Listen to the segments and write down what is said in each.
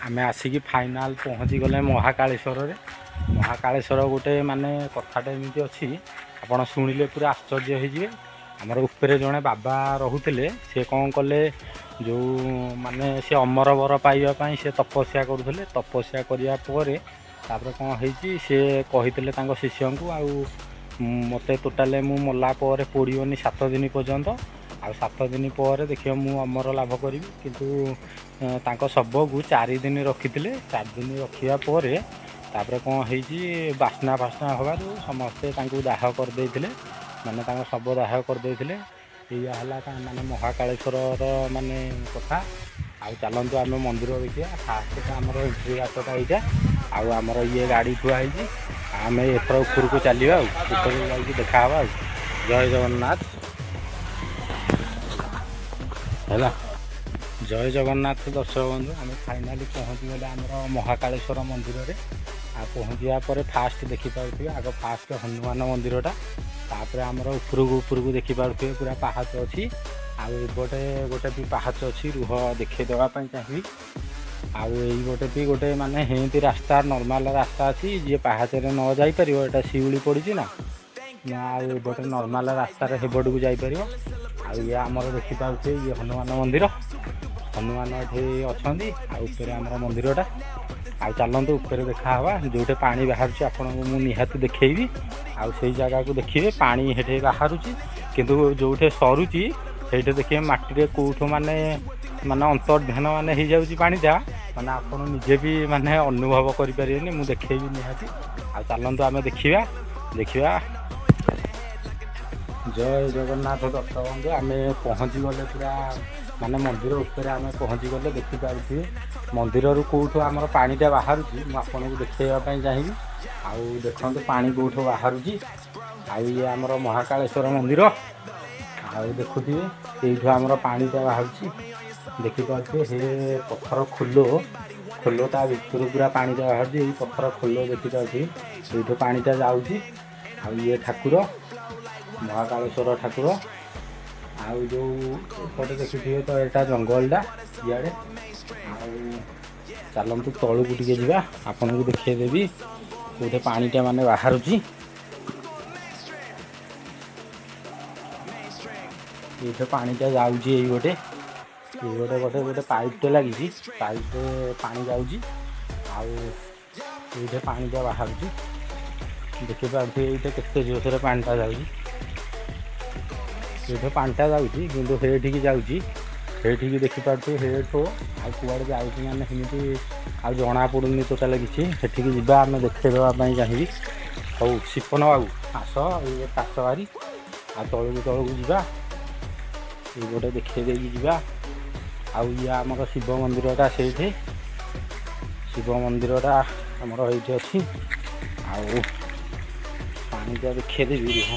ଆମେ ଆସିକି ଫାଇନାଲ୍ ପହଞ୍ଚିଗଲେ ମହାକାଳେଶ୍ୱରରେ। ମହାକାଳେଶ୍ୱର ଗୋଟେ ମାନେ କଥାଟା ଏମିତି ଅଛି, ଆପଣ ଶୁଣିଲେ ପୁରା ଆଶ୍ଚର୍ଯ୍ୟ ହେଇଯିବେ। ଆମର ଉପରେ ଜଣେ ବାବା ରହୁଥିଲେ। ସେ କ'ଣ କଲେ, ଯେଉଁ ମାନେ ସେ ଅମର ବର ପାଇବା ପାଇଁ ସେ ତପସ୍ୟା କରୁଥିଲେ। ତପସ୍ୟା କରିବା ପରେ ତାପରେ କ'ଣ ହେଇଛି, ସେ କହିଥିଲେ ତାଙ୍କ ଶିଷ୍ୟଙ୍କୁ, ଆଉ ମୋତେ ଟୋଟାଲେ ମୁଁ ମଲା ପରେ ପୋଡ଼ିବନି 7 ଦିନ ପର୍ଯ୍ୟନ୍ତ, ଆଉ 7 ଦିନ ପରେ ଦେଖିବ ମୁଁ ଅମର ଲାଭ କରିବି। କିନ୍ତୁ ତାଙ୍କ ଶବକୁ 4 ଦିନ ରଖିଥିଲେ। 4 ଦିନ ରଖିବା ପରେ ତାପରେ କ'ଣ ହେଇଛି, ବାସ୍ନା ଫାସ୍ନା ହେବାରୁ ସମସ୍ତେ ତାଙ୍କୁ ଦାହ କରିଦେଇଥିଲେ, ମାନେ ତାଙ୍କ ଶବ ଦାହ କରିଦେଇଥିଲେ। ଏଇଆ ହେଲା ମାନେ ମହାକାଳେଶ୍ୱରର ମାନେ କଥା। ଆଉ ଚାଲନ୍ତୁ, ଆମେ ମନ୍ଦିର ଦେଖିବା। ଫାଷ୍ଟ ତ ଆମର ଏଣ୍ଟ୍ରି ବାଟଟା ଏଇଟା, ଆଉ ଆମର ଇଏ ଗାଡ଼ି ଥୁଆ ହେଇଛି। ଆମେ ଏଥର ଉପରକୁ ଚାଲିବା, ଆଉ ଉପରକୁ ଯାଇକି ଦେଖାହେବା। ଆଉ ଜୟ ଜଗନ୍ନାଥ। ହେଲା, ଜୟ ଜଗନ୍ନାଥ ଦର୍ଶକ ବନ୍ଧୁ। ଆମେ ଫାଇନାଲି ପହଞ୍ଚିଗଲେ ଆମର ମହାକାଳେଶ୍ୱର ମନ୍ଦିରରେ। ଆଉ ପହଞ୍ଚିବା ପରେ ଫାଷ୍ଟ ଦେଖିପାରୁଥିବେ ଆଗ ଫାଷ୍ଟ ହନୁମାନ ମନ୍ଦିରଟା। ତାପରେ ଆମର ଉପରକୁ ଉପରକୁ ଦେଖିପାରୁଥିବେ ପୁରା ପାହାଚ ଅଛି, ଆଉ ଏପଟେ ଗୋଟେ ବି ପାହାଚ ଅଛି। ରୁହ, ଦେଖେଇ ଦେବା ପାଇଁ ଚାହିଁବି। ଆଉ ଏଇ ଗୋଟେ ବି ଗୋଟେ ମାନେ ହେମିତି ରାସ୍ତା, ନର୍ମାଲ ରାସ୍ତା ଅଛି। ଯିଏ ପାହାଚରେ ନ ଯାଇପାରିବ, ଏଇଟା ଶିଉଳି ପଡ଼ିଛି ନା ନା, ଆଉ ଏପଟେ ନର୍ମାଲ ରାସ୍ତାରେ ହେପଟକୁ ଯାଇପାରିବ। ଆଉ ଇଏ ଆମର ଦେଖିପାରୁଥିବେ, ଇଏ ହନୁମାନ ମନ୍ଦିର। ହନୁମାନ ଏଠି ଅଛନ୍ତି, ଆଉ ଉପରେ ଆମର ମନ୍ଦିରଟା। ଆଉ ଚାଲନ୍ତୁ, ଉପରେ ଦେଖାହେବା। ଯେଉଁଠି ପାଣି ବାହାରୁଛି, ଆପଣଙ୍କୁ ମୁଁ ନିହାତି ଦେଖେଇବି। ଆଉ ସେଇ ଜାଗାକୁ ଦେଖିବେ, ପାଣି ସେଠି ବାହାରୁଛି, କିନ୍ତୁ ଯେଉଁଠି ସରୁଛି ସେଇଠି ଦେଖିବେ ମାଟିରେ କେଉଁଠୁ ମାନେ ମାନେ ଅନ୍ତର୍ଧ୍ୟାନ ମାନେ ହେଇଯାଉଛି ପାଣିଟା। ମାନେ ଆପଣ ନିଜେ ବି ମାନେ ଅନୁଭବ କରିପାରିବେନି। ମୁଁ ଦେଖେଇବି ନିହାତି। ଆଉ ଚାଲନ୍ତୁ, ଆମେ ଦେଖିବା ଦେଖିବା। ଜୟ ଜଗନ୍ନାଥ ଦର୍ଶକ ବନ୍ଧୁ। ଆମେ ପହଞ୍ଚିଗଲେ ପୁରା ମାନେ ମନ୍ଦିର ଉପରେ ଆମେ ପହଞ୍ଚିଗଲେ। ଦେଖିପାରୁଥିବେ ମନ୍ଦିରରୁ କେଉଁଠୁ ଆମର ପାଣିଟା ବାହାରୁଛି, ମୁଁ ଆପଣଙ୍କୁ ଦେଖେଇବା ପାଇଁ ଚାହିଁବି। ଆଉ ଦେଖନ୍ତୁ ପାଣି କେଉଁଠୁ ବାହାରୁଛି। ଆଉ ଇଏ ଆମର ମହାକାଳେଶ୍ୱର ମନ୍ଦିର। ଆଉ ଦେଖୁଥିବେ, ଏଇଠୁ ଆମର ପାଣିଟା ବାହାରୁଛି। ଦେଖିପାରୁଥିବେ, ସେ ପଥର ଖୋଲ ଖୋଲ ତା ଭିତରୁ ପୁରା ପାଣିଟା ବାହାରୁଛି। ଏଇ ପଥର ଖୋଲ ଦେଖିପାରୁଥିବେ, ଏଇଠୁ ପାଣିଟା ଯାଉଛି। ଆଉ ଇଏ ଠାକୁର, ମହାକାଳେଶ୍ୱର ଠାକୁର। ଆଉ ଯେଉଁ ଏପଟେ ଦେଖିଥିବେ ତ, ଏଇଟା ଜଙ୍ଗଲଟା ଇଆଡ଼େ। ଆଉ ଚାଲନ୍ତୁ, ତଳକୁ ଟିକେ ଯିବା, ଆପଣଙ୍କୁ ଦେଖେଇଦେବି କେଉଁଠି ପାଣିଟା ମାନେ ବାହାରୁଛି। ଏଇଠି ପାଣିଟା ଯାଉଛି। ଏଇ ଗୋଟେ ଗୋଟେ ଗୋଟେ ପାଇପ୍ଟେ ଲାଗିଛି, ପାଇପ୍ରେ ପାଣି ଯାଉଛି। ଆଉ ଏଇଠି ପାଣିଟା ବାହାରୁଛି। ଦେଖିପାରୁଥିବେ, ଏଇଠି କେତେ ଜୋରସୋରେ ପାଣିଟା ଯାଉଛି। ଏଇଠି ପାଣିଟା ଯାଉଛି, କିନ୍ତୁ ସେଇଠିକି ଯାଉଛି, ସେଇଠିକି ଦେଖିପାରୁଥିବେ। ସେଇଠୁ ଆଉ କୁଆଡ଼େ ଯାଉଛି, ମାନେ ସେମିତି ଆଉ ଜଣା ପଡ଼ୁନି ଟୋଟାଲ କିଛି। ସେଠିକି ଯିବା ଆମେ, ଦେଖେଇଦେବା ପାଇଁ ଚାହିଁବି। ହଉ ସିପନ ବାବୁ, ଆସ, ଏଇ କାଶ ଭାରି। ଆଉ ତଳକୁ ତଳକୁ ଯିବା, ଏଇ ଗୋଟେ ଦେଖେଇ ଦେଇକି ଯିବା। ଆଉ ଇଏ ଆମର ଶିବ ମନ୍ଦିରଟା ସେଇଠି, ଶିବ ମନ୍ଦିରଟା ଆମର ଏଇଠି ଅଛି। ଆଉ ପାଣିଟା ଦେଖେଇଦେବି, ରୁହ।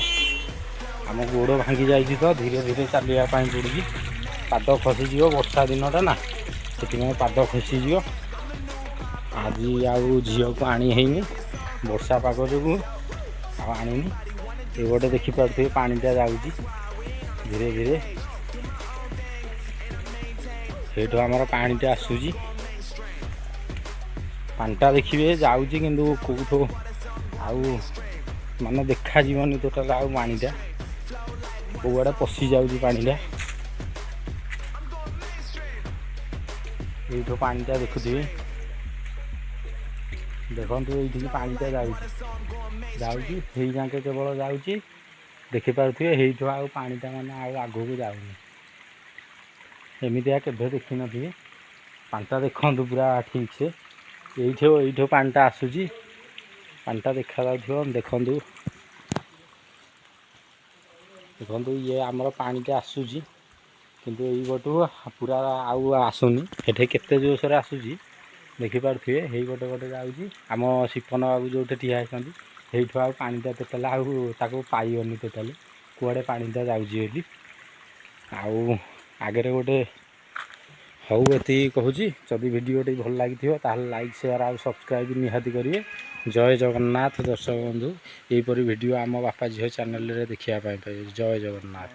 ଆମ ଗୋଡ଼ ଭାଙ୍ଗି ଯାଇଛି ତ ଧୀରେ ଧୀରେ ଚାଲିବା ପାଇଁ ପଡ଼ୁଛି। ପାଦ ଖସିଯିବ, ବର୍ଷା ଦିନଟା ନା, ସେଥିପାଇଁ ପାଦ ଖସିଯିବ। ଆଜି ଆଉ ଝିଅକୁ ଆଣି ହେଇନି ବର୍ଷା ପାଗ ଯୋଗୁଁ, ଆଉ ଆଣିନି। ଏ ଗୋଟେ ଦେଖିପାରୁଥିବେ, ପାଣିଟା ଯାଉଛି ଧୀରେ ଧୀରେ। ସେଇଠୁ ଆମର ପାଣିଟା ଆସୁଛି। ପାଣିଟା ଦେଖିବେ ଯାଉଛି, କିନ୍ତୁ କେଉଁଠୁ ଆଉ ମାନେ ଦେଖାଯିବନି ଟୋଟାଲ। ଆଉ ପାଣିଟା କେଉଁଆଡ଼େ ପଶି ଯାଉଛି ପାଣିଟା। ଏଇଠୁ ପାଣିଟା ଦେଖୁଥିବେ। ଦେଖନ୍ତୁ, ଏଇଠିକି ପାଣିଟା ଯାଉଛି ଯାଉଛି, ହେଇ ଯାକେ କେବଳ ଯାଉଛି। ଦେଖିପାରୁଥିବେ, ହେଇଠୁ ଆଉ ପାଣିଟା ମାନେ ଆଉ ଆଗକୁ ଯାଉନି। ଏମିତିଆ କେବେ ଦେଖିନଥିବେ। ପାଣିଟା ଦେଖନ୍ତୁ ପୁରା ଠିକ୍ ସେ। ଏଇଠୁ ଏଇଠୁ ପାଣିଟା ଆସୁଛି। ପାଣିଟା ଦେଖାଯାଉଥିବ। ଦେଖନ୍ତୁ ଦେଖନ୍ତୁ, ଇଏ ଆମର ପାଣିଟା ଆସୁଛି, କିନ୍ତୁ ଏଇ ପଟୁ ପୁରା ଆଉ ଆସୁନି। ସେଠି କେତେ ଜୋରସୋରେ ଆସୁଛି ଦେଖିପାରୁଥିବେ। ହେଇ ଗୋଟେ ଗୋଟେ ଯାଉଛି। ଆମ ସିପନ ବାବୁ ଯେଉଁଠି ଠିଆ ହେଇଛନ୍ତି, ସେଇଠୁ ଆଉ ପାଣିଟା ଟୋଟାଲ ଆଉ ତାକୁ ପାଇବନି ଟୋଟାଲି, କୁଆଡ଼େ ପାଣିଟା ଯାଉଛି ବୋଲି। ଆଉ ଆଗରେ ଗୋଟେ। ହଉ, ଏତିକି କହୁଛି। ଯଦି ଭିଡ଼ିଓଟି ଭଲ ଲାଗିଥିବ, ତାହେଲେ ଲାଇକ୍, ସେୟାର ଆଉ ସବସ୍କ୍ରାଇବ୍ ନିହାତି କରିବେ। ଜୟ ଜଗନ୍ନାଥ ଦର୍ଶକ ବନ୍ଧୁ। ଏହିପରି ଭିଡ଼ିଓ ଆମ ବାପା ଝିଅ ଚ୍ୟାନେଲରେ ଦେଖିବା ପାଇଁ ପାଇବେ। ଜୟ ଜଗନ୍ନାଥ।